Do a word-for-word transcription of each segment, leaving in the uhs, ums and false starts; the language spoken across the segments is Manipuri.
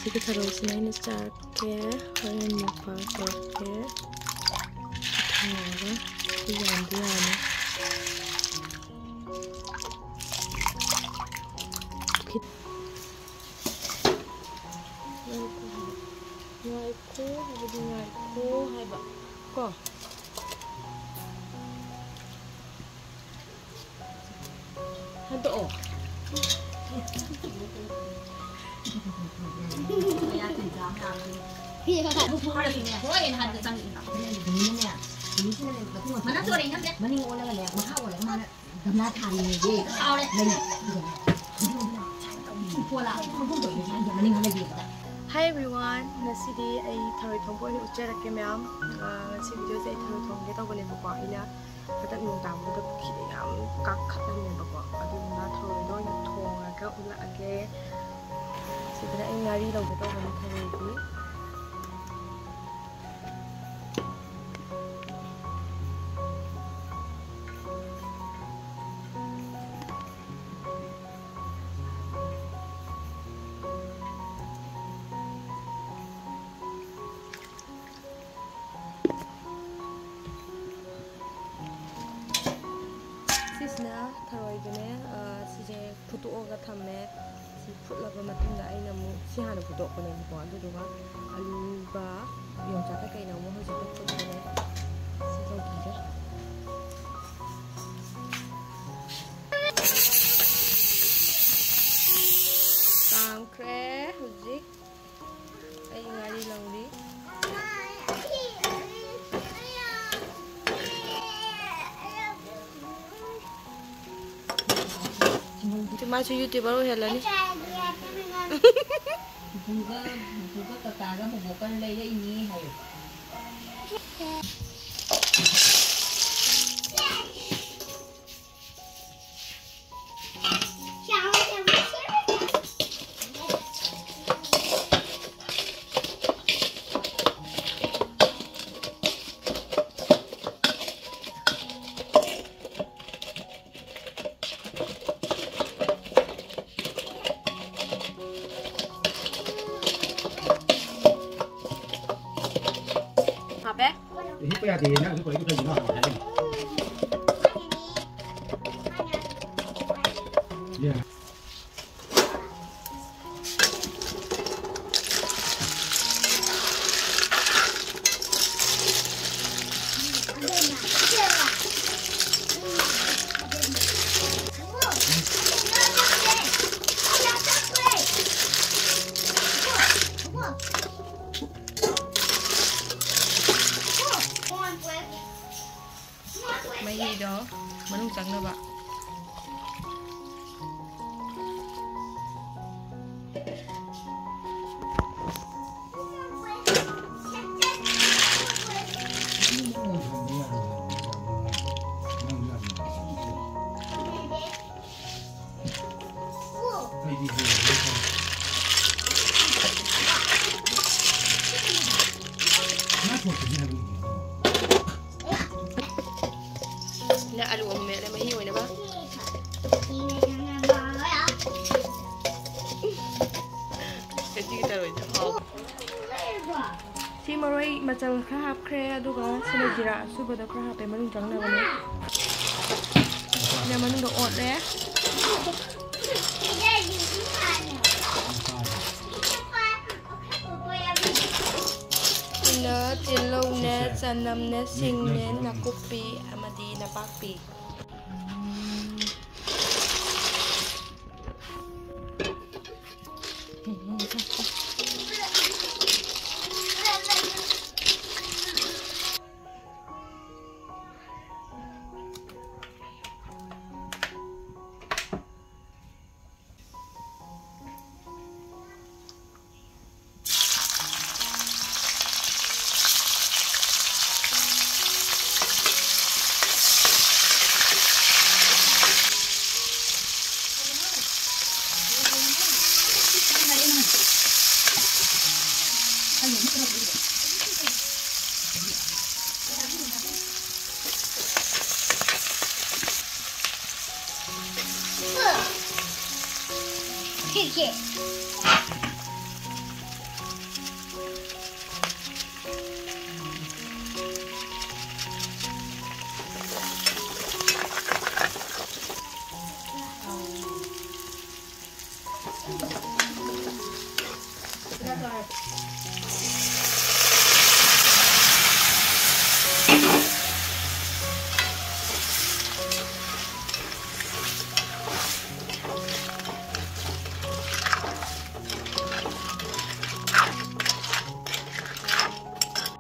ꯑꯗꯨꯒ ꯊꯔꯣꯏꯁꯤꯅ ꯑꯩꯅ ꯆꯥꯔꯛꯀꯦ꯫ ꯍꯣꯔꯦꯟ ꯃꯨꯛꯕꯥꯡ ꯇꯧꯔꯛꯀꯦ꯫ ꯊꯣꯡꯉꯒ ꯁꯤ ꯌꯥꯝꯗꯤ ꯌꯥꯝꯃꯦ꯫ ꯉꯥꯏꯈꯣ ꯍꯥꯏꯕꯗꯤ ꯉꯥꯏꯈꯣ ꯍꯥꯏꯕ ꯀꯣ꯫ ꯍꯟꯗꯣꯛꯑꯣ꯫ ꯃꯅꯥ ꯆꯣꯔꯦ ꯅꯝꯗꯦ꯫ ꯃꯅꯤꯡ ꯑꯣꯜꯂꯒꯅꯦ, ꯃꯈꯥ ꯑꯣꯜꯂꯒ ꯃꯥꯅ ꯒꯝꯂꯥ ꯊꯥꯔꯤꯅꯦꯌꯦ꯫ ꯀꯥꯎꯔꯦ꯫ ꯂꯩ꯫ ꯄꯣꯂꯥ꯫ ꯃꯅꯤꯡ ꯂꯩꯕꯤꯕꯗ꯫ Hi everyone, ꯉꯁꯤꯗꯤ ꯑꯩ ꯊꯔꯣꯏ ꯊꯣꯡꯕ ꯑꯣꯏꯅ ꯎꯠꯆꯔꯛꯀꯦ ꯃꯌꯥꯝ꯫ ꯑ, ꯉꯁꯤ videoꯁꯦ ꯑꯩ ꯊꯔꯣꯏ ꯊꯣꯡꯒꯦ ꯇꯧꯕꯅꯦꯕꯀꯣ꯫ ꯑꯩꯅ ꯍꯟꯗꯛ ꯅꯣꯡ ꯇꯥꯕꯗꯨꯗ ꯄꯨꯈ꯭ꯔꯤꯗ ꯌꯥꯝ ꯀꯥꯈꯠꯂꯝꯃꯦꯕꯀꯣ꯫ ꯑꯗꯨꯗꯨꯅ ꯊꯔꯣꯏꯗꯣ ꯑꯣꯏꯅ ꯊꯣꯡꯉꯒ ꯎꯠꯂꯛꯑꯒꯦ꯫ ꯁꯤꯗꯅ ꯑꯩ ꯉꯥꯔꯤ ꯂꯧꯒꯦ ꯇꯧꯕꯅꯦ ꯊꯔꯣꯏꯒꯤ꯫ ꯁꯤꯁꯤꯅ ꯊꯔꯣꯏꯗꯨꯅꯦ, ꯑ, ꯁꯤꯁꯦ ꯐꯨꯠꯇꯣꯛꯑꯒ ꯊꯝꯃꯦ꯫ ꯁꯤ ꯐꯨꯠꯂꯕ ꯃꯇꯨꯡꯗ ꯑꯩꯅ ꯑꯃꯨꯛ ꯁꯤ ꯍꯥꯟꯅ ꯐꯨꯠꯇꯣꯛꯄꯅꯦꯕꯀꯣ꯫ ꯑꯗꯨꯗꯨꯒ ꯑꯂꯨꯒ ꯌꯣꯡꯆꯥꯛ ꯀꯩꯀꯩꯅ ꯑꯃꯨꯛ ꯍꯧꯖꯤꯛꯇ ꯐꯨꯠꯄꯅꯦ꯫ ꯁꯤ ꯇꯧꯕꯤꯒꯦ꯫ ꯀꯥꯝꯈ꯭ꯔꯦ ꯍꯧꯖꯤꯛ꯫ ꯑꯩ ꯉꯥꯔꯤ ꯂꯧꯔꯤ꯫ ꯃꯥꯁꯨ YouTuber ꯑꯣꯏꯍꯜꯂꯅꯤ꯫ ꯄꯨꯄꯨꯒ, ꯄꯨꯄꯨꯒ ꯀꯀꯥꯒ ꯕꯣꯕꯣꯛꯀ ꯂꯩꯔꯛꯏꯅꯦ ꯍꯥꯏꯌꯨ꯫ ꯌꯥꯗꯦ, ꯅꯪꯁꯨ ꯀꯩꯅꯣ ꯀꯩꯒꯤꯅꯣ ꯍꯥꯏꯕ ꯍꯥꯏꯔꯛꯏꯅꯦ꯫ ꯌꯥ꯫ ꯃꯍꯤꯗꯣ ꯃꯅꯨꯡ ꯆꯪꯅꯕ꯫ ꯅ ꯑꯂꯨ ꯑꯃꯨꯛ ꯃꯦꯠꯂꯦ ꯃꯍꯤ ꯑꯣꯏꯅꯕ꯫ ꯀꯦꯖꯤꯒꯤ ꯊꯔꯣꯏꯗꯣ ꯍꯥꯎ꯫ ꯁꯤ ꯃꯔꯣꯏ ꯃꯆꯜ ꯈꯔ ꯍꯥꯞꯈ꯭ꯔꯦ, ꯑꯗꯨꯒ ꯁꯤꯅ ꯖꯤꯔꯥ ꯑꯁꯨꯕꯗꯣ ꯈꯔ ꯍꯥꯞꯄꯦ, ꯃꯅꯨꯡ ꯆꯪꯅꯕꯅꯦ꯫ ꯁꯤꯅ ꯃꯅꯨꯡꯗ ꯑꯣꯠꯂꯦ꯫ ꯁꯤꯅ ꯇꯤꯜꯍꯧꯅꯦ, ꯆꯅꯝꯅꯦ, ꯁꯤꯡꯅꯦ, ꯅꯥꯀꯨꯞꯄꯤ ꯑꯃꯗꯤ ꯅꯄꯥꯛꯄꯤ꯫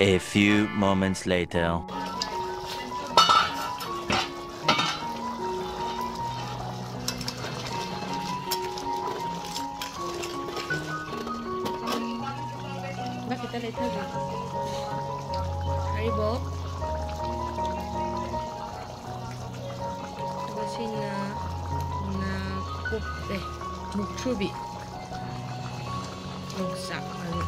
A few moments later. ꯍꯔꯤꯕꯣꯞ꯫ ꯑꯗꯨꯒ ꯁꯤꯅ ꯅꯥꯀꯨꯞꯄꯤ, ꯃꯨꯛꯊ꯭ꯔꯨꯕꯤ, ꯌꯣꯡꯆꯥꯛ ꯃꯔꯨ꯫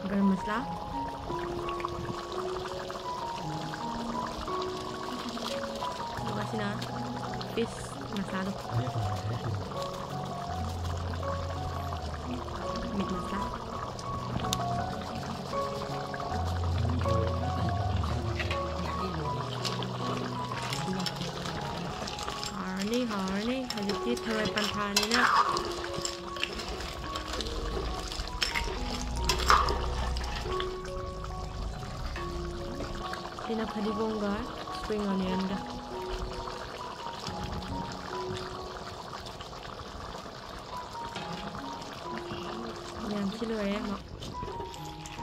ꯒꯔꯝ ꯃꯁꯂꯥ꯫ ꯑꯗꯨꯒ ꯁꯤꯅ ꯐꯤꯁ ꯃꯁꯂꯥꯗꯣ꯫ ꯃꯤꯠ ꯃꯁꯂꯥ꯫ ꯍꯥꯎꯔꯅꯤ, ꯍꯥꯎꯔꯅꯤ꯫ ꯍꯧꯖꯤꯛꯇꯤ ꯊꯔꯣꯏ ꯄꯟꯊꯥꯅꯤꯅ꯫ ꯁꯤꯅ ꯐꯗꯤꯒꯣꯝꯒ spring onionꯒ꯫ ꯃꯌꯥꯝꯁꯤ ꯂꯣꯏꯔꯦ꯫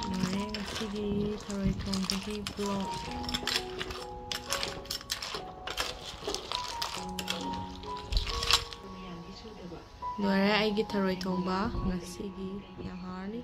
ꯂꯣꯏꯔꯦ ꯉꯁꯤꯒꯤ ꯊꯔꯣꯏ ꯊꯣꯡꯕꯒꯤ vlog꯫ ꯂꯣꯏꯔꯦ ꯑꯩꯒꯤ ꯊꯔꯣꯏ ꯊꯣꯡꯕ ꯉꯁꯤꯒꯤ꯫ ꯌꯥꯝ ꯍꯥꯎꯔꯅꯤ꯫